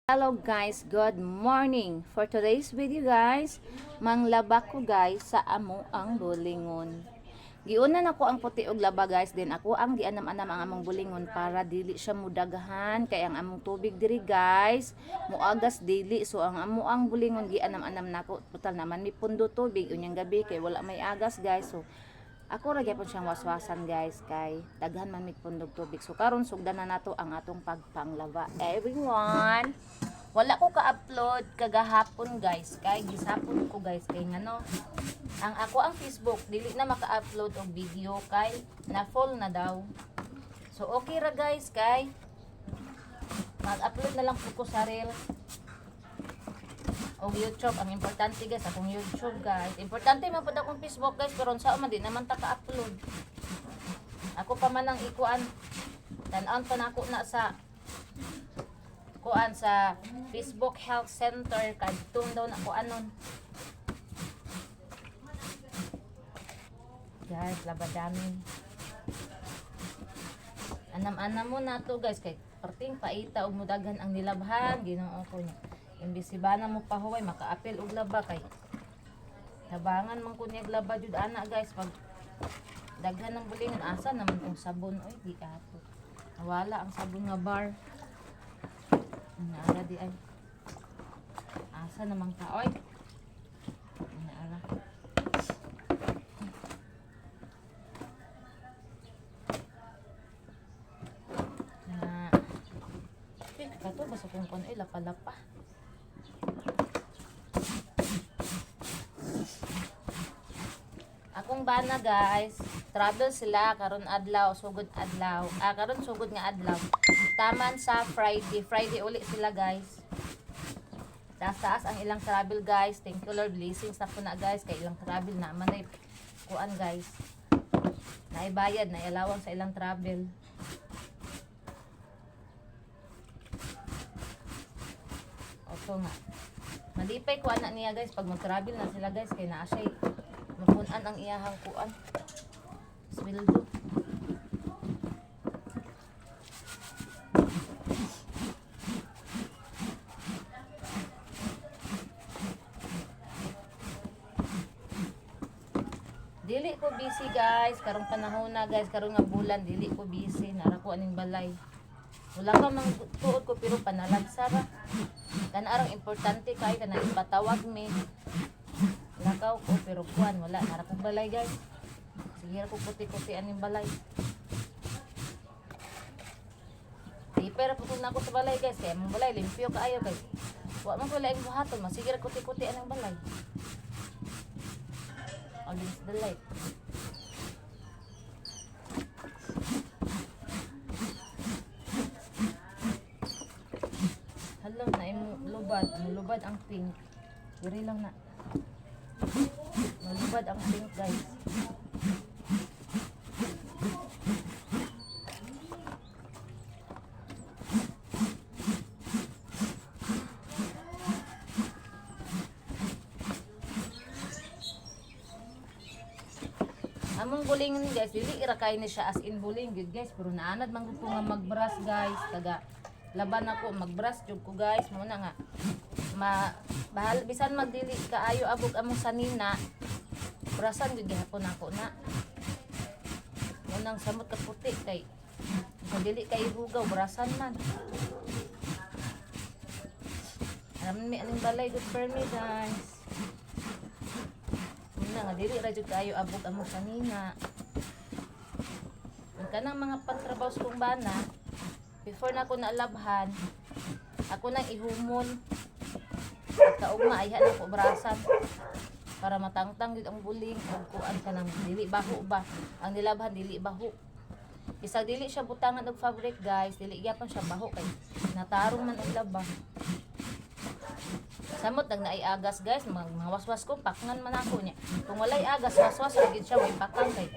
Hello guys, good morning. For today's video guys, manglaba ko guys sa amo ang bulingon. Giuna na ko ang puti og laba guys, then ako ang gianam-anam ang among bulingon para dili siya mudaghan kay ang among tubig diri guys, muagas dili, so ang amo ang bulingon gianam-anam nako. Total naman mi pundo tubig unyang gabi kay wala may agas guys. So ako ra gyapon siyang waswasan guys kay daghan man mig pundog tubig. So karon sugdan na nato ang atong pagpanglaba. Everyone, wala ko ka-upload kagahapon guys kay gisapon ko guys kay ngano ang ako ang Facebook dili na maka-upload og video kay na full na daw. So okay ra guys kay mag-upload na lang po ko sa Reels og YouTube. Ang importante guys, akong YouTube guys. Importante man pud akong Facebook guys, pero unsa man, di naman ta ka-upload. Ako pa man ang ikuan. Tan-on pa nako na sa kuan sa Facebook Health Center kadtong daw na kuanon. Guys, labadamin. Anam-anam mo na to guys kay perting paita og mudaghan ang nilabhan, Ginoo ko niya. Imbis si bana mo pahuway makaapil og laba kay tabangan man ko niya laba jud ana guys pag daghan ng bulingan. Asa naman tong sabon oy? Di ato nawala ang sabon nga bar. Naara di ay. Asa naman ka oy? Naara na. Eh, kato basta kung kon ay lapa-lapa. Akong bana guys, travel sila karon adlaw, sugod adlaw. Ah, karon sugod nga adlaw. Taman sa Friday, Friday uli sila guys. Taas-taas ang ilang travel guys. Thank you Lord, blessings na po na guys kay ilang travel na man ay kuan guys. Naibayad, naialawang sa ilang travel. Oto nga. Malipay ko anak niya guys pag mag-travel na sila guys kay naa siya mapunan ang iyahang kuan. Sweldo. Dili ko busy guys, karong panahon na guys, karong nga bulan dili ko busy, nara ko aning balay. Wala ka mang tuod ko pero panalagsa ra. Kanarang importante kay kana ipatawag mi. Lakaw ko pero kuan wala, nara ko balay guys. Sige ra ko kuti-kuti aning balay. Di pero pud na ako sa balay guys, kay among balay limpyo kaayo guys. Wa man ko laing buhaton, masige ra kuti-kuti aning balay. Against the light. Hala, na imo lubad, lubad ang pink. Diri lang na. Malubad ang pink guys. Among bulingon guys, dili ira kay ni siya as in buling gyud guys, pero naanad man gud ko nga magbras guys, taga laban ako magbras jud ko guys, mo na nga ma bahal bisan magdili kaayo abog among sanina, brasan gyud gihapon ako na. Unang samot ka puti kay kung dili kay hugaw brasan man. Aram mi aning balay good for me guys. Una nga dili ra jud kaayo abog among sanina. Ang kanang mga pagtrabaho sa kong bana, before na ako naalabhan, ako nang ihumon. Kaugma ayhan ako brasan para matangtang gid ang buling ug kuan kanang dili baho ba. Ang nilabhan dili baho. Bisag dili siya butangan og fabric guys, dili gyapon siya baho kay natarong man og laba. Samot nag naay agas guys, mga waswas ko pakngan man ako niya. Kung walay agas, waswas ra gid siya way pakang kay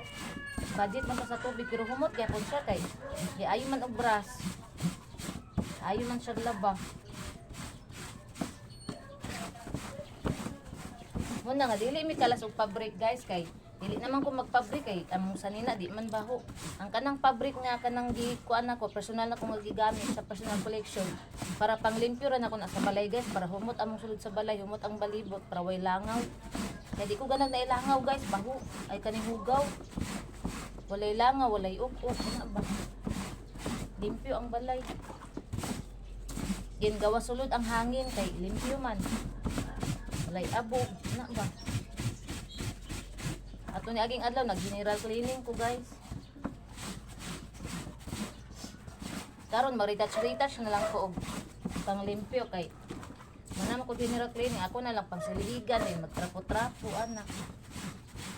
budget man ta sa tubig pero humot gyapon siya kay di ayo man og bras. Ayo man siya laba. Muna nga dili mi kalas og fabric guys kay Dili naman ko magpabrik kay among sanina di man baho. Ang kanang pabrik nga kanang gikuan nako, personal na ko nga gigamit sa personal collection para panglimpyo ra nako na sa balay, guys, para humot among sulod sa balay, humot ang balibot para way langaw. Kaya di ko ganang nailangaw, guys, baho ay kaning hugaw. Walay langaw, walay uk-uk, ana ba. Limpyo ang balay. Gingawa sulod ang hangin kay limpyo man. Walay abog, ana ba. Ato ni aging adlaw nag general cleaning ko, guys. Karon ma-retouch retouch na lang ko og panglimpyo kay mana man ko general cleaning, ako na lang pang siligan din magtrapo-trapo ana.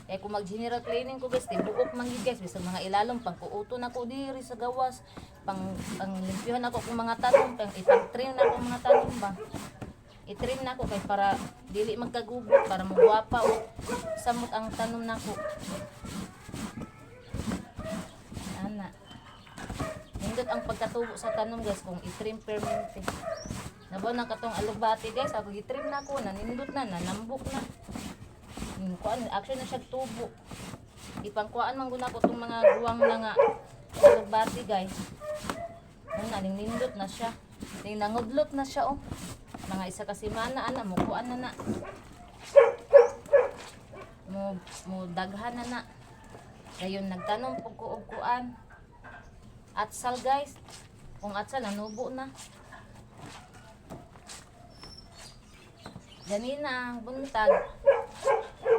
Eh kung mag general cleaning ko, guys, tibuok man gyud, guys, bisag mga ilalom pang kuuto na ko diri sa gawas, pang panglimpyuhan ako kung mga tanom, pang ipang-trim na ako mga tanom ba. I-trim na ako kay para dili magkagubot, para mugwapa o samot ang tanom nako. Ana. Nindot ang pagkatubo sa tanom, guys, kung i-trim permanente. Nabaw na katong alugbati, guys, ako i-trim na ko, nanindot na, nanambok na. Kuan, action na siya tubo. Ipangkuan man guna ko tong mga guwang na nga alugbati, guys. Ano, ning nindot na siya. Ning nangudlot na siya oh. Mga isa ka semana ana mo kuan na na. Mo mo daghan na na. Dayon nagtanom pug ko og kuan. Atsal, guys. Kung atsal nanubo na. Ganina ang buntag.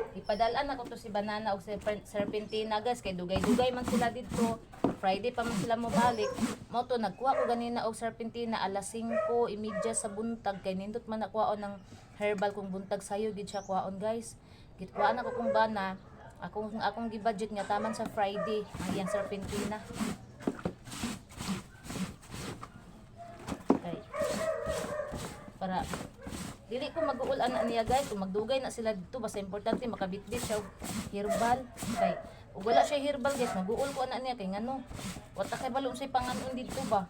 Ipadal-an ako to si Banana og Serpentina, guys, kay dugay-dugay man sila didto. Friday pa man sila mobalik. Mo to nagkuha ko ganina og Serpentina alas 5:30 sa buntag kay nindot man nakuhaon ng herbal kung buntag sayo gid siya kuhaon, guys. Gitkuhaan ako kung bana akong akong gi-budget nga taman sa Friday ang iyang Serpentina. Kay para dili ko mag-uul ana niya, guys, kung magdugay na sila dito, basta importante makabitbit siya og herbal kay ug wala siya herbal, guys, mag-uul ko ana niya kay ngano wala kay balon siya panganon dito ba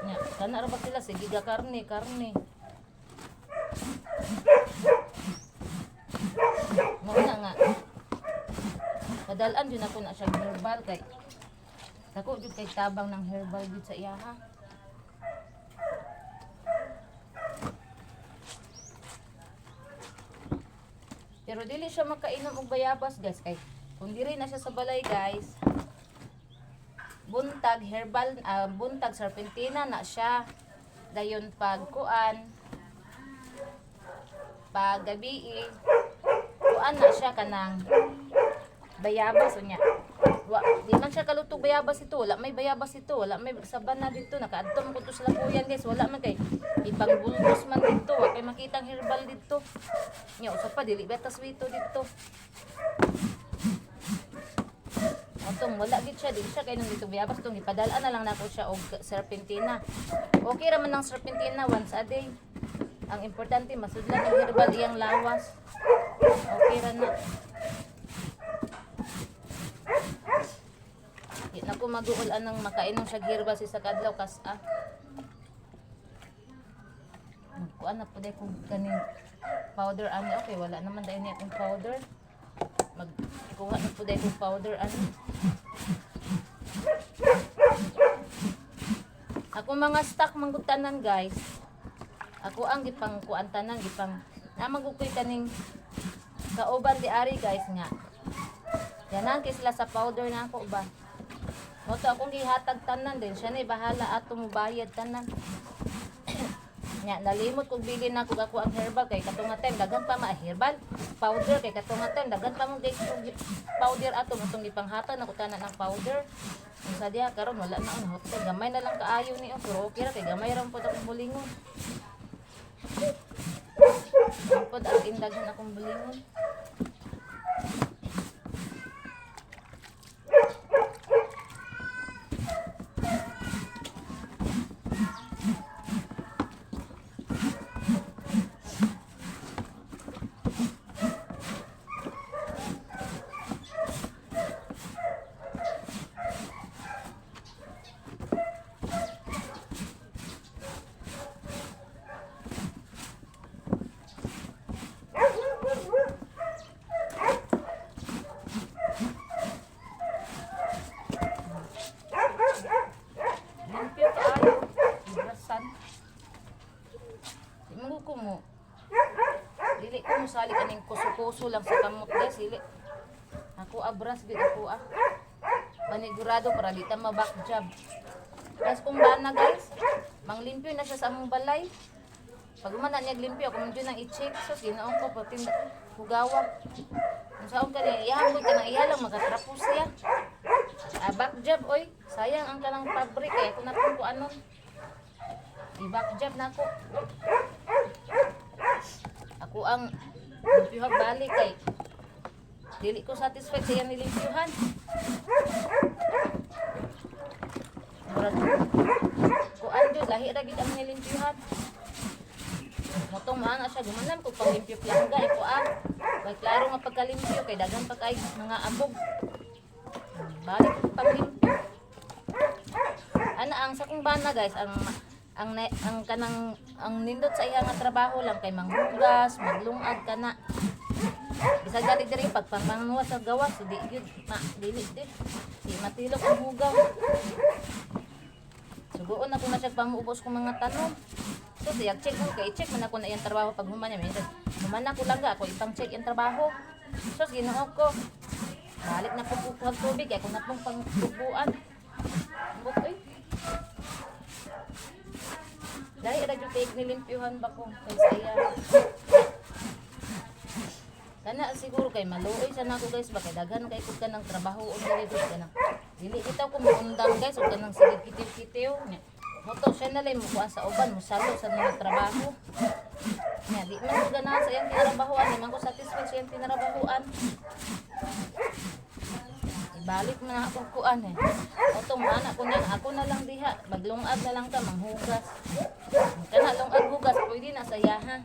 nya kana ra ba sila sige ga karne karne mao na nga padalan jud ako na siya herbal kay dako jud kay tabang ng herbal jud sa iyaha. Pero dili siya makainom og bayabas, guys, kay kung diri na siya sa balay, guys. Buntag herbal, buntag serpentina na siya. Dayon pag kuan pag gabi kuan na siya kanang bayabas unya. Wa, di man siya kalutog bayabas ito, wala may bayabas ito, wala may saban na dito, nakaadto man ko to sa lakuyan, guys, wala man kay ipangbulbos man dito, wa kay makitang herbal dito. Nya usa pa dili beta swito dito. Atong wala gid siya, dili siya kay nung dito bayabas tong ipadala na lang nako siya og serpentina. Okay ra man ang serpentina once a day. Ang importante masudlan ang herbal iyang lawas. Okay ra na. Di na ko maguol anang makainom siya herbal sa kadlaw kas ah. Magkuan na pud kung kaning powder ani, okay wala naman dahil niya akong powder. Magkuha na pud kong powder ani. Ako mga stock manggutanan, guys. Ako ang gipang kuan tanan gipang namang ko'y kaning kauban di ari, guys, nga. Yanan kay sila sa powder na ako ba. Mo to akong gihatag tanan din siya ni bahala ato mo bayad tanan. Nya nalimot kog bilin na kog ako ang herbal kay kato nga time daghan pa ma herbal powder kay kato nga time daghan pa mo powder ato mo tong gipanghatag nako tanan ang powder. Unsa diha karon wala na ang hotel gamay na lang kaayo ni oh, pero okay ra kay gamay ra pod akong bulingon. Pod ang indaghan akong bulingon. ko mo. Dili ko mo sali kaning kuso-kuso lang sa kamot, guys. Dili. Ako abras gid ako ah. Panigurado para di ta ma-back job. Guys, kung bana, guys, manglimpyo na siya sa among balay. Pag umana niya limpyo, ako man dyan ang i-check. So, ginaon ko, pati hugawa. Kung saan ka niya, iyahan ko ka na iya lang, makatrapos siya. Ah, back job, oy. Sayang ang kanang fabric eh. Kung natin ko ano. I-back job na ako. Ako ang limpyuhan balik kay dili ko satisfied sa iyang nilimpyuhan. Murag kuan jud, lahi ra gid ang nilimpyuhan. Motong maana siya gumanam ko panglimpyo plangga eh ko ah. Kay klaro nga pagkalimpyo kay daghan pa kay mga abog. Balik ko panglimpyo. Ana ang sa kong bana, guys, ang kanang ang nindot sa iya nga trabaho lang kay manghugas, maglungag kana. Bisag dali diri pagpangmanguha sa gawas, so di gyud ma dili di. Di matilok ang hugaw. Sugoon ako na siya pamuubos kong mga tanom. So siyag check ko kay check man ako na iyang trabaho pag human niya minsan. Human ako lang ga ako ipang check iyang trabaho. So Ginoo ko. Balik na po kukuha tubig kay kung napong pangtubuan. Ambot oy. Dahil ra jud kay nilimpyuhan ba ko kay sa iya. Kana siguro kay maluoy sa nako, guys, ba kay daghan kay kog kanang trabaho og diri jud kanang dili bitaw ko muundang, guys, og kanang sige kitiw-kitiw nya. Moto siya na lang mo sa uban mo salo sa mga trabaho. Nya di man ko ganahan sa iyang tinrabahoan, di man ko satisfied sa iyang tinrabahoan. Ibalik man na akong kuan eh. Oto mana ko niya, ako na lang diha, maglungag na lang ka manghugas. Kana lungag hugas pwede na sa iyaha.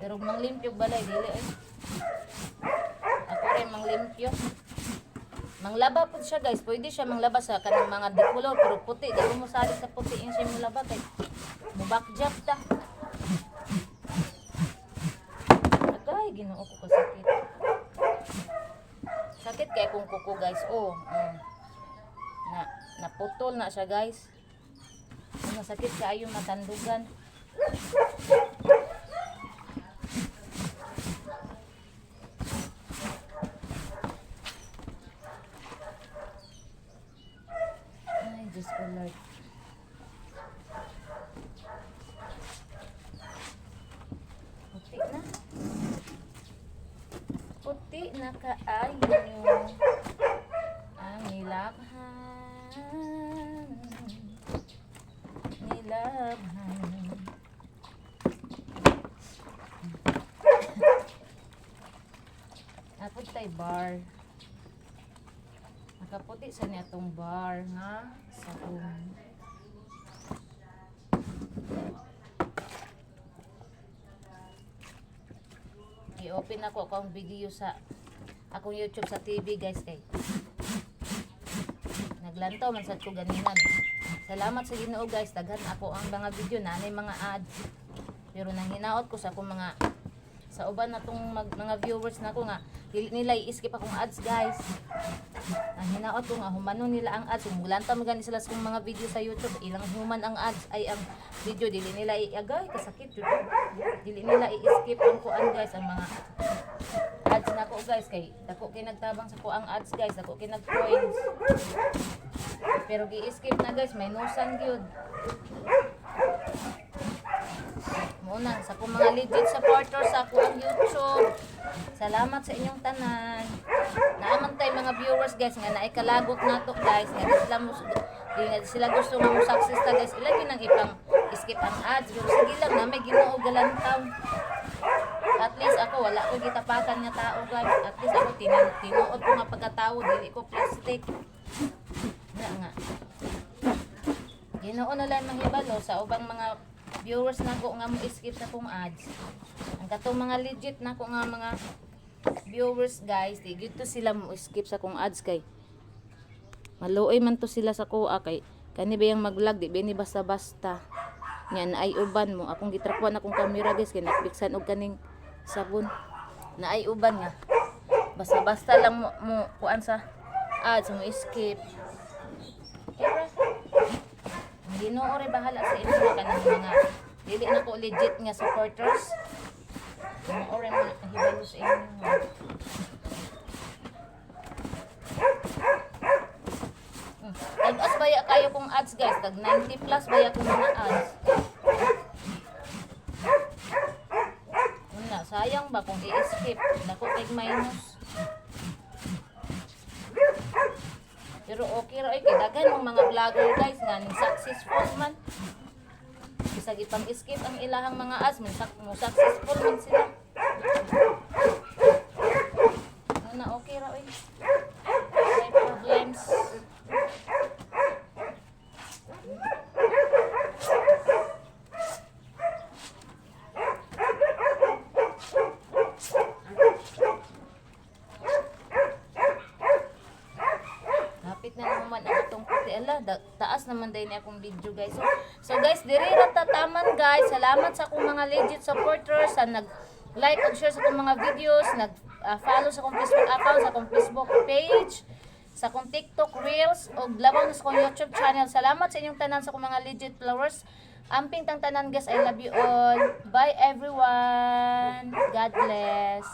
Pero manglimpyo balay dili eh. Ako rin manglimpyo. Manglaba pud siya, guys. Pwede siya manglaba sa kanang mga dikulor pero puti di ko mosali sa puti yung siya molaba kay mubakjab ta. Agay, Ginoo ko, kasakit. Sakit kay kung kuko, guys. Oh. Na naputol na siya, guys. Masakit kaayo matandugan. Ay, Diyos ko, Lord. Puti na. Puti na kaayo. Ang nilabhan. Nilabhan. Napod tay bar. Nakaputi sa niya tong bar nga sabon. I-open ako akong video sa akong YouTube sa TV, guys, kay naglantaw man sad ko ganina. Salamat sa Ginoo, guys, daghan ako ang mga video na anay mga ads. Pero nang hinaot ko sa akong mga sa uban na tong mga viewers nako nga dili nila i-skip akong ads, guys. Ang hinaot ko nga humanon nila ang ads. Kung mulantaw man gani sila sa akong mga video sa YouTube, ilang human ang ads ay ang video dili nila iagay kasakit jud. Dili nila i-skip ang kuan, guys, ang mga ads nako, guys, kay dako kay nagtabang sa kuang ads, guys, dako kay nag coins. Pero gi-skip na, guys, may nusan gyud. Muna sa akong mga legit supporters sa akong YouTube. Salamat sa inyong tanan. Naaman tay mga viewers, guys, nga naay kalagot nato, guys, nga di sila mo di nga sila gusto nga mo success ta, guys. Ila gyud ang ipang skip ang ads. Pero sige lang na may Ginoo galantaw. At least ako wala ko gitapakan nga tao, guys. At least ako tinuod ko nga pagkatao, dili ko plastic. Na nga. Ginoo na lang mahibalo sa ubang mga viewers nako nga mo skip sa akong ads. Ang katong mga legit nako nga mga viewers, guys, di gyud to sila mo skip sa akong ads kay maluoy man to sila sa kuha kay kani ba yung mag-vlog di ba ni basta-basta. Nya na ay uban mo akong gitrapuan akong camera, guys, kay napiksan og kaning sabon. Na ay uban nga basta-basta lang mo kuan sa ads mo skip. Kaya Ginoo rin bahala sa inyo kanang mga Dili na ko legit nga supporters. Mao ra man hibalo sa inyo. Tag-as baya kayo kung ads, guys, tag 90 plus baya kung mga ads. Una, sayang ba kung i-skip? Dako kay minus. Pero okay ra oy, kay daghan mong mga vlogger, guys, nga ning successful man. Bisag ipang skip ang ilahang mga ads, mo successful man sila. Una, okay ra oy. May problems. Hapit na naman ang atong puti. Ala, taas naman din akong video, guys. So guys, diri ra tataman, guys. Salamat sa akong mga legit supporters sa nag like ug share sa akong mga videos, nag follow sa akong Facebook account, sa akong Facebook page, sa akong TikTok Reels ug labaw na sa akong YouTube channel. Salamat sa inyong tanan, sa akong mga legit followers. Amping tang tanan, guys. I love you all. Bye, everyone. God bless.